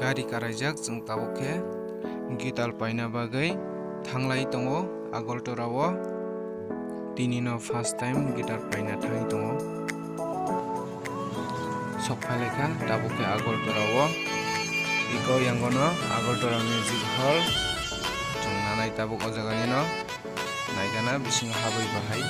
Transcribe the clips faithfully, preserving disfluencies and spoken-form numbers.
Gari karaijak, chwng tabuk khe guitar paina bagwi thanglai tongo Agartala o. Tini no first time guitar paina thangwi tongo. Sok phai lai kha tabuk khe Agartala o. Iko yango no Agartala Music Hall. Chwng nanai tabuk o jaga ni no. Naikha na bisingo habwi bahai.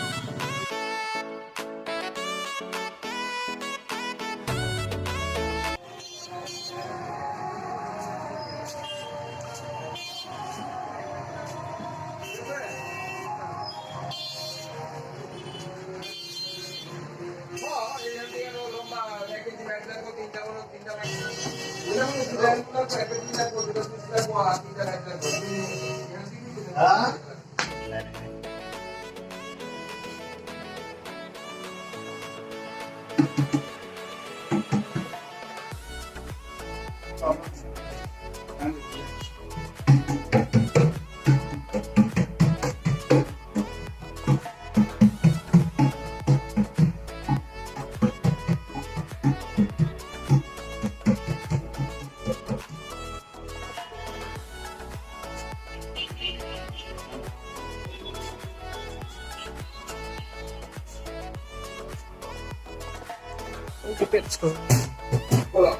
Hola.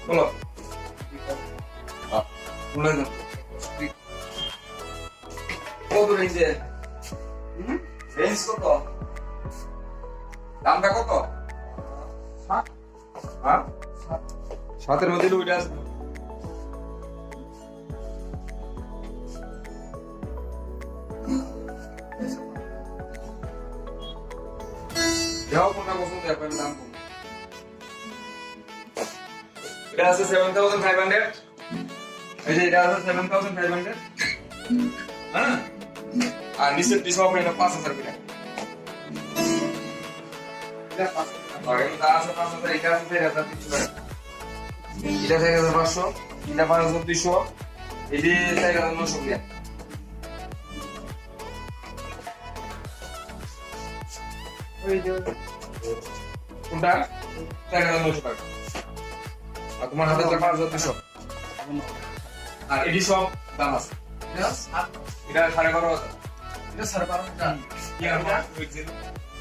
Hola. Ah, mulai na. কত রেঞ্জে? হুম? রেঞ্জ কত? দামটা কত? সাত। হ্যাঁ? সাত। সাতের মধ্যে দুইটা আছে। যাও, কোনটা পছন্দ হয়, আপনার দাম কম। এটা আছে সেভেন থাউজেন্ড ফাইভ হান্ড্রেড। এই যে এটা আছে সেভেন থাউজেন্ড ফাইভ হান্ড্রেড। হ্যাঁ? আর নিচের পিস হবে এটা পাঁচ হাজার করে। এটা পাঁচ হাজার। আর এটা আছে পাঁচ হাজার, এটা আছে চার হাজার তিনশো টাকা। এটা চার হাজার পাঁচশো, এটা পাঁচ হাজার দুইশো, এটা চার হাজার নয়শো টাকা। ওই যে কোনটা? চার হাজার নয়শো টাকা। আর তোমার হাতে পাঁচ হাজার দুইশো। আর এডি সব দাম আছে। এটা সাত। এটা সাড়ে বারো হাজার। এটা সাড়ে বারো হাজার। Yamaha two eight zero.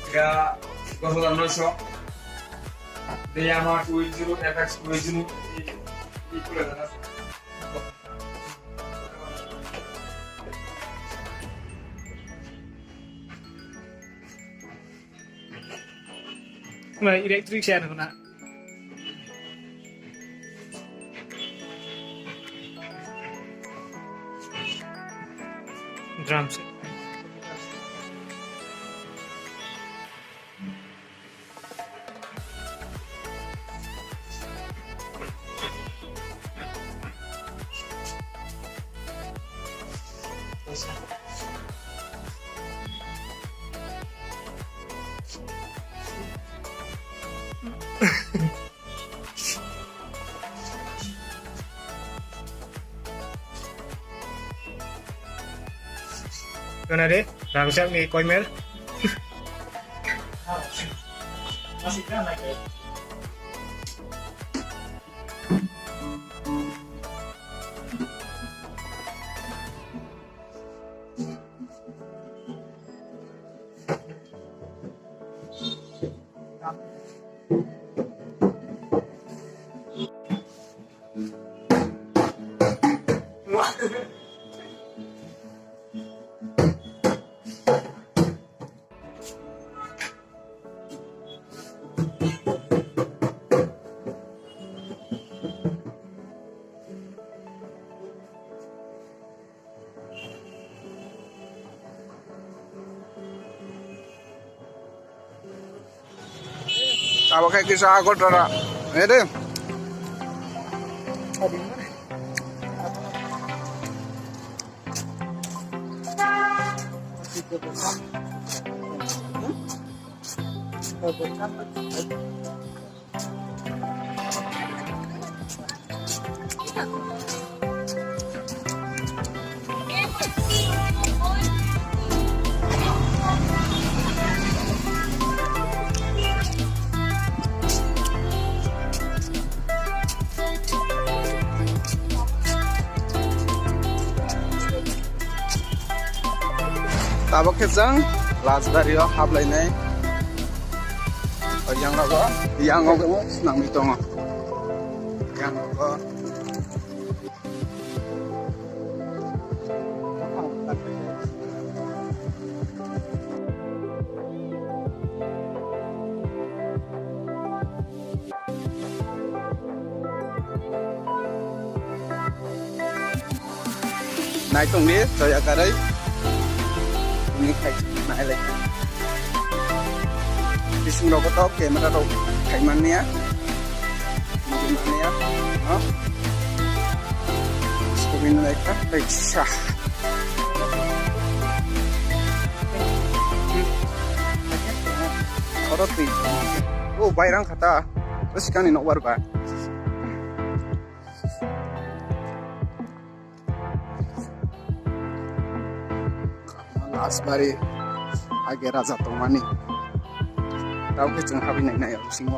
এটা দশ হাজার নয়শো। এটা Yamaha two eight zero, FX two eight zero. এই, এই কুলার আছে। Wah, elektrik siya na. Drum set. Kana de, rangchak ni koimer. Abo khe kisa Agartala. Ede. Tabuk khe chwng Rajbari o haplainai. O yang rogo, yang rogo swnamwi tongo. Yang rogo. Naitung di, joya karai. Ini khai, nailai. Bising rogo to camera rok khai man niya. Mungkin man niya. No? Screen naikha, naikha. Oro twi. O bairang khata. Bwskangni nokbar ba. Rajbari age raja tongmani. Tamo khe chwng habwi nainai o bisingo.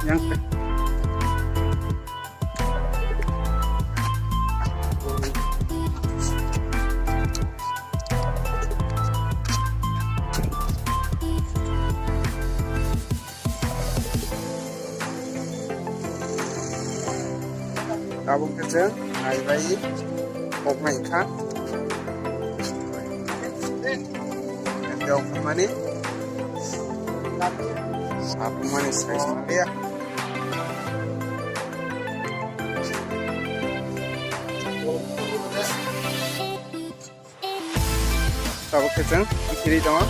Yang. Tabuk khe chwng naibai koknai kha. Tei okmani. Sapungmani size maliya. Tabuk khe chwng bikhiri tongo.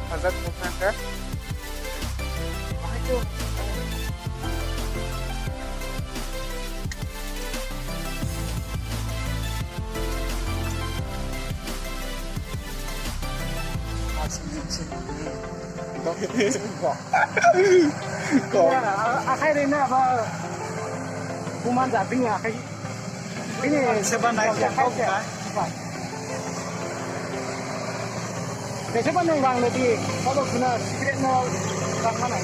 Hajak buphang khe. Akhai rina ba kuman ja bini akhai. Ini seba naik ya, kau buka. Desa ba nang bang lagi, kalau guna secret no bang mana?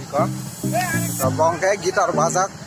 Iko. Tabuk khe guitar bajak.